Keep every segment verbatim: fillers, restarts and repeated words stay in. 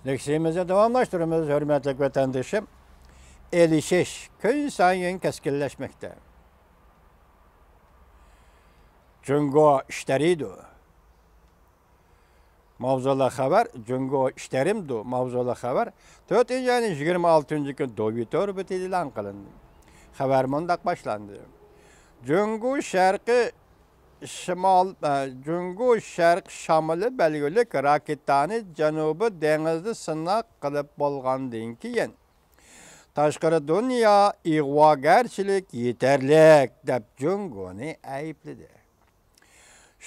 لېكسىيىمىزنى داۋاملاشتۇرىمىز، ھۆرمەتلىك ۋەتەندىشىم. ئېلىشىش كۈنسايىن كەسكىنلەشمەكتە. جۇڭگو ئىش تېرىيدۇ. ماۋزۇلۇق خەۋەر، جۇڭگو ئىش تېرىمدۇ؟ ماۋزۇلۇق خەۋەر تۆتىنچى ئاينىڭ يىگىرمە ئالتىنچى كۈنى دوۋيۇ تور بېتىدە ئېلان قىلىندى. خەۋەر مۇنداق باشلاندى. جۇڭگو شەرقىي شىمال، ئە، جۇڭگو شەرق شامىلى بەلگىلىك راكېتانى جەنۇبىي دېڭىزدا سىناق قىلىپ بولغاندىن كېيىن، تاشقىرى دۇنيا ئىغۋاگەرچىلىك يېتەرلىك دەپ جۇڭگونى ئەيىبلىدى.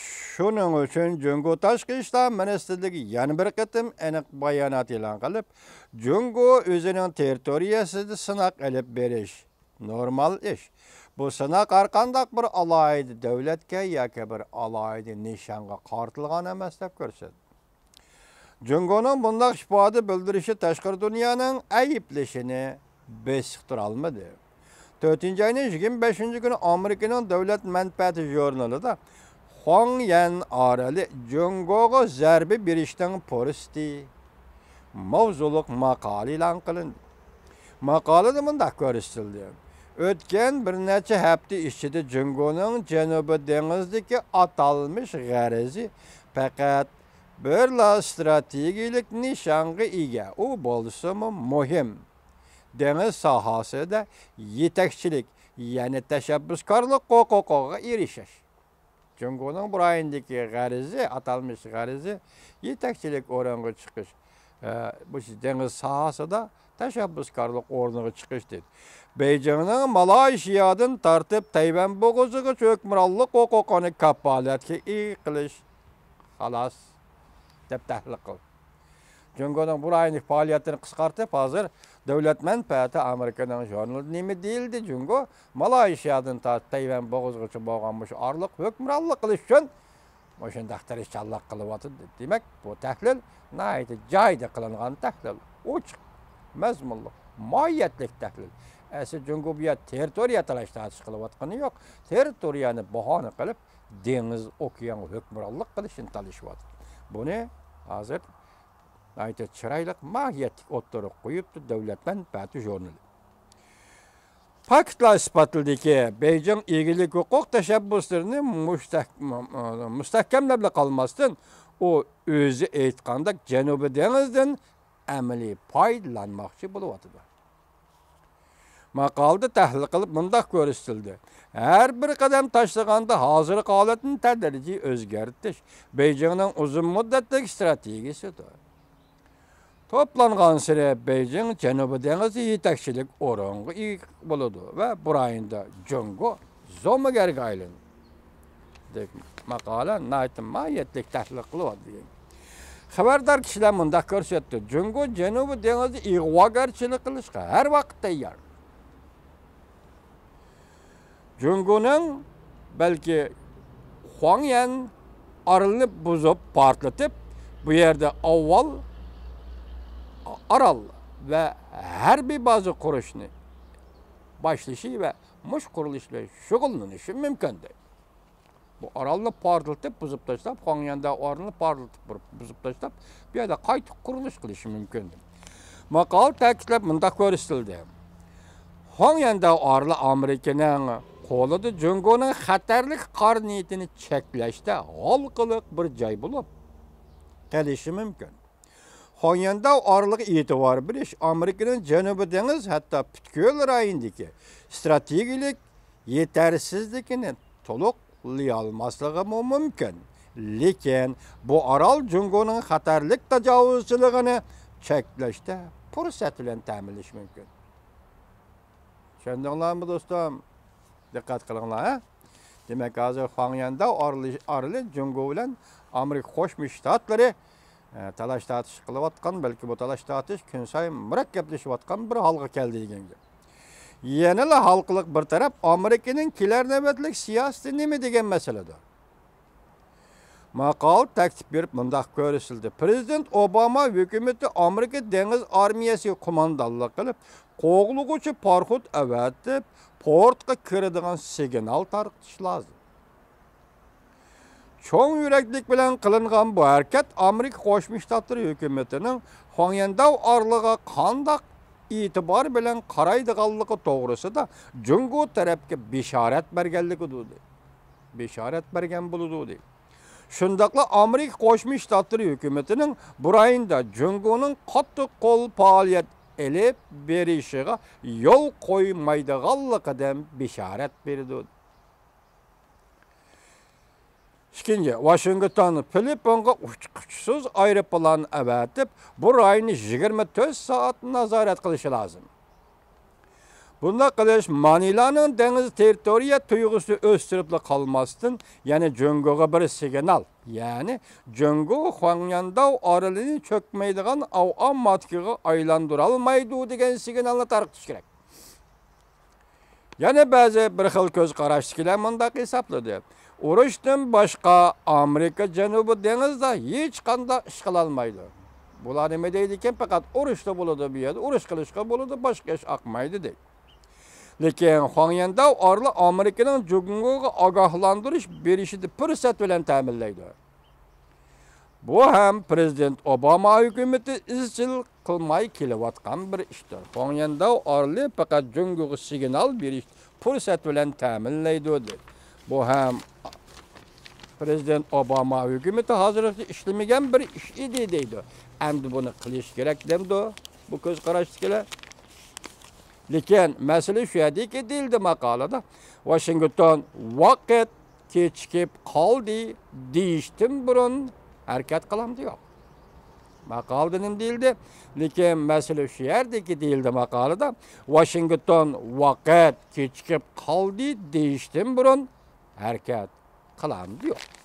شۇنىڭ ئۈچۈن جۇڭگو تاشقى ئىشلار مىنىستىرلىكى يەنە بىر قېتىم ئېنىق بايانات ئېلان قىلىپ، جۇڭگو ئۆزىنىڭ تېررىتورىيەسىدە سىناق ئېلىپ بېرىش نورمال ئىش. بۇ سىناق ھەرقانداق بىر ئالاھىدە دۆلەتكە ياكى بىر ئالاھىدە نىشانغا قارىتىلغان ئەمەس دەپ كۆرسەتتى. جۇڭگونىڭ بۇنداق ئىپادە بىلدۈرۈشى تاشقىرى دۇنيانىڭ ئەيىبلىشىنى بېسىقتۇرالمىدى. تۆتىنچى ئاينىڭ يىگىرمە بەشىنچى كۈنى ئامېرىكىنىڭ دۆلەت مەنپەئەتى ژۇرنىلىدا خۇاڭيەن ئارىلى جۇڭگوغا زەربە بېرىشنىڭ پۇرسىتى ماۋزۇلۇق ماقالە ئېلان قىلىندى. ماقالىدە مۇنداق كۆرسىتىلدى: ئۆتكەن بىر نەچچە ھەپتە ئىچىدە جۇڭگونىڭ جەنۇبىي دېڭىزدىكى ئاتالمىش غەرىزى پەقەت بىرلا ئىستراتېگىيىلىك نىشانغا ئىگە، ئۇ بولسىمۇ مۇھىم دېڭىز ساھەسىدە يېتەكچىلىك، يەنى تەشەببۇسكارلىق ھوقۇقىغا ئېرىشىش. جۇڭگونىڭ بۇ رايوندىكى غەرىزى، ئاتالمىش غەرىزى يېتەكچىلىك ئورۇنغا چىقىش، ئە، بۇ دېڭىز ساھەسىدە تەشەببۇسكارلىق ئورنىغا چىقىش دېدى. بېيجىڭنىڭ مالايشىيادىن تارتىپ تەيۋەن بوغۇزىغىچە ھۆكۈمرانلىق ھوقۇقىنى كاپالەتكە ئىگە قىلىش. خالاس، دەپ تەھلىل قىلدى. جۇڭگونىڭ بۇ رايوندىكى پائالىيەتلىرىنى قىسقارتىپ، ھازىر دۆلەت مەنپەئەتى ئامېرىكىنىڭ ژۇرنىلىدا نېمە دېيىلدى؟ جۇڭگو مالايشىيادىن تارتىپ تەيۋەن بوغۇزىغىچە بولغان مۇشۇ ئارىلىق ھۆكۈمرانلىق قىلىش ئۈچۈن مۇشۇنداق تىرىشچانلىق قىلىۋاتىدۇ. دېمەك، بۇ تەھلىل ناھايىتى جايىدا قىلىنغان تەھلىل. ئوچۇق، مەزمۇنلۇق، ماھىيەتلىك تەھلىل. ئەسلى جۇڭگو بۇ يەردە تېررىتورىيە تالاش-تارتىش قىلىۋاتقىنى يوق. تېررىتورىيەنى باھانە قىلىپ، دېڭىز، ئوكيانغا ھۆكۈمرانلىق قىلىشنى تالىشىۋاتىدۇ. بۇنى ھازىر ناھايىتى چىرايلىق ماھىيەتلىك ئوتتۇرىغا قويۇپتۇ دۆلەت مەنپەئەتى ژۇرنىلى. پاكىتلار ئىسپاتلىدىكى، بېيجىڭ ئىگىلىك ھوقۇق تەشەببۇسلىرىنى مۇشتەك-، مۇستەھكەملەپلا قالماستىن، ئۇ ئۆزى ئېيتقاندەك جەنۇبىي دېڭىزدىن ئەمەلىي پايدىلانماقچى بولۇۋاتىدۇ. ماقالىدە تەھلىل قىلىپ مۇنداق كۆرسىتىلدى: ھەر بىر قەدەم تاشلىغاندا ھازىرقى ھالەتنى تەدرىجىي ئۆزگەرتىش بېيجىڭنىڭ ئۇزۇن مۇددەتلىك ئىستراتېگىيىسىدۇر. توپلانغانسېرى بېيجىڭ جەنۇبىي دېڭىزدا يېتەكچىلىك ئورۇنغا ئىگە بولىدۇ ۋە بۇ رايوندا جۇڭگو زومىگەرگە ئايلىنىدۇ. دېمەك، ماقالە ناھايىتى ماھىيەتلىك تەھلىل قىلىۋاتىدۇ. خەۋەردار كىشىلەر مۇنداق كۆرسەتتى: جۇڭگو جەنۇبىي دېڭىزدا ئىغۋاگەرچىلىك قىلىشقا ھەر ۋاقىت تەييار. جۇڭگونىڭ بەلكى خۇاڭيەن ئارىلىنى بۇزۇپ، پارتلىتىپ، بۇ يەردە ئاۋۋال ئارال ۋە ھەربىي بازا قۇرۇشنى باشلىشى ۋە مۇشۇ قۇرۇلۇش بىلەن شۇغۇللىنىشى مۇمكىن، دەيدۇ. بۇ ئارالنى پارتلىتىپ، بۇزۇپ تاشلاپ، خۇاڭيەنداۋ ئارىلىنى پارتلىتىپ، بۇزۇپ تاشلاپ، بۇ يەردە قايتا قۇرۇلۇش قىلىشى مۇمكىن. ماقالىدە تەكىتلەپ مۇنداق كۆرسىتىلدى: خۇاڭيەنداۋ ئارىلى ئامېرىكىنىڭ قولىدا جۇڭگونىڭ خەتەرلىك قارا نىيىتىنى چەكلەشتە ھالقىلىق بىر جاي بولۇپ قېلىشى مۇمكىن. خۇاڭيەنداۋ ئارىلىغا ئېتىبار بېرىش ئامېرىكىنىڭ جەنۇبىي دېڭىز، ھەتتا پۈتكۈل رايوندىكى ئىستراتېگىيىلىك يېتەرسىزلىكىنى تولۇقلىيالماسلىقىمۇ مۇمكىن. لېكىن بۇ ئارال جۇڭگونىڭ خەتەرلىك تاجاۋۇزچىلىقىنى چەكلەشتە پۇرسەت بىلەن تەمىنلىشى مۇمكىن. چۈشەندىڭلارمۇ، دوستۇم؟ دىققەت قىلىڭلار، ھە؟ دېمەك، ھازىر خۇاڭيەنداۋ ئارىلى، ئارىلى جۇڭگو بىلەن ئامېرىكا قوشما شتاتلىرى، ئە، تالاش-تارتىش قىلىۋاتقان، بەلكى بۇ تالاش-تارتىش كۈنسايىن مۇرەككەپلىشىۋاتقان بىر ھالغا كەلدى دېگەن گەپ. يەنىلا ھالقىلىق بىر تەرەپ ئامېرىكىنىڭ كېلەر نۆۋەتلىك سىياسىتى نېمە دېگەن مەسىلىدۇر. ماقالىدە تەكىتلەپ بېرىپ مۇنداق كۆرسىتىلدى: پىرېزىدېنت ئوباما ھۆكۈمىتى ئامېرىكا دېڭىز ئارمىيەسىگە قوماندانلىق قىلىپ، قوغلىغۇچى پاراخوت ئەۋەتىپ، پورتقا كىرىدىغان سىگنال تارقىتىش لازىم. چوڭ يۈرەكلىك بىلەن قىلىنغان بۇ ھەرىكەت ئامېرىكا قوشما شتاتلىرى ھۆكۈمىتىنىڭ خۇاڭيەنداۋ ئارىلىغا قانداق ئېتىبار بىلەن قارايدىغانلىقى توغرىسىدا جۇڭگو تەرەپكە بېشارەت بەرگەنلىكىدۇر، بېشارەت بەرگەن بولىدۇ، دەيدۇ. شۇنداقلا ئامېرىكا قوشما شتاتلىرى ھۆكۈمىتىنىڭ بۇ رايوندا جۇڭگونىڭ قاتتىق قول پائالىيەت ئېلىپ بېرىشىغا يول قويمايدىغانلىقىدىن بېشارەت بېرىدۇ. ئىككىنچى، ۋاشىنگتون فىلىپپىنغا ئۇچقۇچىسىز ئايروپىلان ئەۋەتىپ، بۇ رايوننى يىگىرمە تۆت سائەت نازارەت قىلىشى لازىم. بۇنداق قىلىش مانىلانىڭ دېڭىز تېررىتورىيە تۇيغۇسىنى ئۆستۈرۈپلا قالماستىن، يەنە جۇڭگوغا بىر سىگنال، يەنى جۇڭگو خۇاڭيەنداۋ ئارىلىنى چۆكمەيدىغان ئاۋام ماتكىغا ئايلاندۇرالمايدۇ دېگەن سىگنالنى تارقىتىش كېرەك. يەنە بەزى بىر خىل كۆز قاراشتىكىلەر مۇنداق ھېسابلىدى: ئۇرۇشتىن باشقا ئامېرىكا جەنۇبىي دېڭىزدا ھېچقانداق ئىش قىلالمايدۇ. بۇلار نېمە دەيدىكەن؟ پەقەت ئۇرۇشلا بولىدۇ، بۇ يەردە ئۇرۇش قىلىشقا بولىدۇ، باشقا ئىش ئاقمايدۇ، دەيدۇ. لېكىن خۇاڭيەنداۋ ئارىلى ئامېرىكىنىڭ جۇڭگوغا ئاگاھلاندۇرۇش بېرىشىنى پۇرسەت بىلەن تەمىنلەيدۇ. بۇ ھەم پىرېزىدېنت ئوباما ھۆكۈمىتى ئىزچىل قىلماي كېلىۋاتقان بىر ئىشتۇر. خۇاڭيەنداۋ ئارىلى پەقەت جۇڭگوغا سىگنال بېرىش پۇرسەت بىلەن تەمىنلەيدۇ، دەيدۇ. بۇ ھەم پىرېزىدېنت ئوباما ھۆكۈمىتى ھازىرغىچە ئىشلىمىگەن بىر ئىش ئىدى، دەيدۇ. ئەمدى بۇنى قىلىش كېرەك، دەمدۇ بۇ كۆز قاراشتىكىلەر. لېكىن مەسىلە شۇ يەردىكى دېيىلدى ماقالىدا، ۋاشىنگتون ۋاقىت كېچىكىپ قالدى دېيىشتىن بۇرۇن ھەرىكەت قىلامدۇ يوق؟ ماقالىدا نېمە دېيىلدى؟ لېكىن مەسىلە شۇ يەردىكى دېيىلدى ماقالىدا، ۋاشىنگتون ۋاقىت كېچىكىپ قالدى دېيىشتىن بۇرۇن ھەرىكەت قىلامدۇ يوق؟